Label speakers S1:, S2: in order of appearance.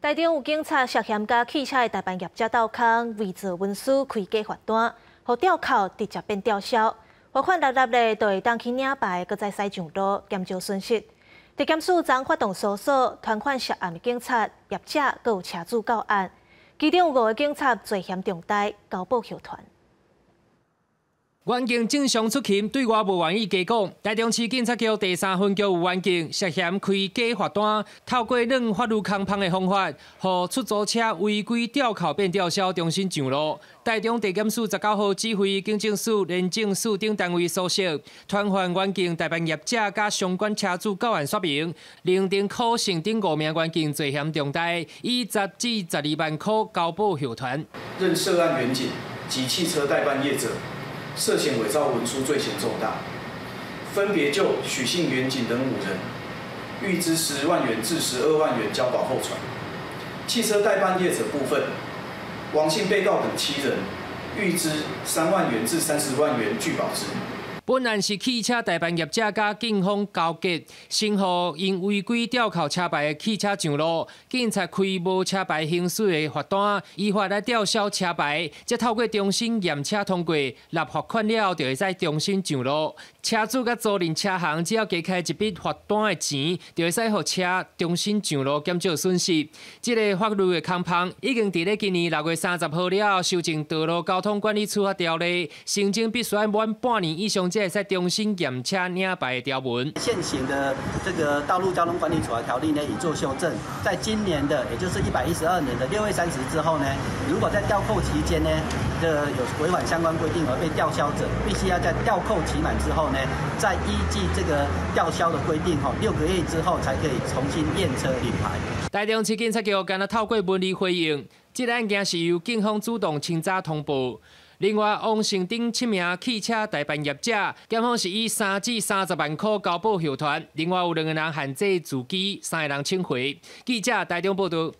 S1: 台中有警察涉嫌佮汽車的代辦業者鬥空，偽造文書開假罰單，予吊扣直接變吊銷，罰款立立咧就會當去領牌，閣再駛上路，減少損失。地檢署昨發動搜索，傳喚涉案的警察、業者，閣有車主到案，其中有五个警察罪嫌重大，交保候傳。
S2: 員警正常出勤，對外無願意加講。台中市警察局第三分局有員警涉嫌開假罰單，透過耍法律空縫的方法，予出租車違規吊扣變吊銷，重新上路。台中地檢署19號指揮警政署、廉政署等單位搜索，傳喚員警代辦業者佮相關車主到案說明，認定柯姓等五名員警罪嫌重大，以10至12萬箍交保候傳。
S3: 認涉案員警及汽車代辦業者涉嫌偽造文書罪嫌重大，分別就許姓員警等五人，諭支10萬元至12萬元交保候傳。汽車代辦業者部分，王姓被告等七人，諭支3萬元至30萬元具保之。
S2: 本案是汽車代辦業者佮警方勾結，先予𪜶違規吊扣車牌的汽車上路，警察開無車牌行駛的罰單，依法來吊銷車牌，再透過重新驗車通過，納罰款了後，就會使重新上路。車主佮租賃車行只要加開一筆罰單的錢，就會使予車重新上路，減少損失。這个法律的空縫已經佇咧今年6月30號了後修正道路交通管理處罰條例，申請必須愛滿半年以上才會使重新驗車領牌的條文。
S4: 現行的這個道路交通管理處罰條例呢，已做修正，在今年的，也就是112年的6月30之後呢，如果在吊扣期間呢，的有違反相關規定而被吊銷者，必須要在吊扣期滿之後呢，再依據這個吊銷的規定，吼，6個月之後才可以重新驗車領牌。
S2: 台中市警察局今日透過文字回應，這个案件是由警方主動清查通報。另外，王姓等七名汽車代辦業者，檢方是以3至30萬箍交保候傳。另外有兩個人限制自居，三個人請回。記者台中報道。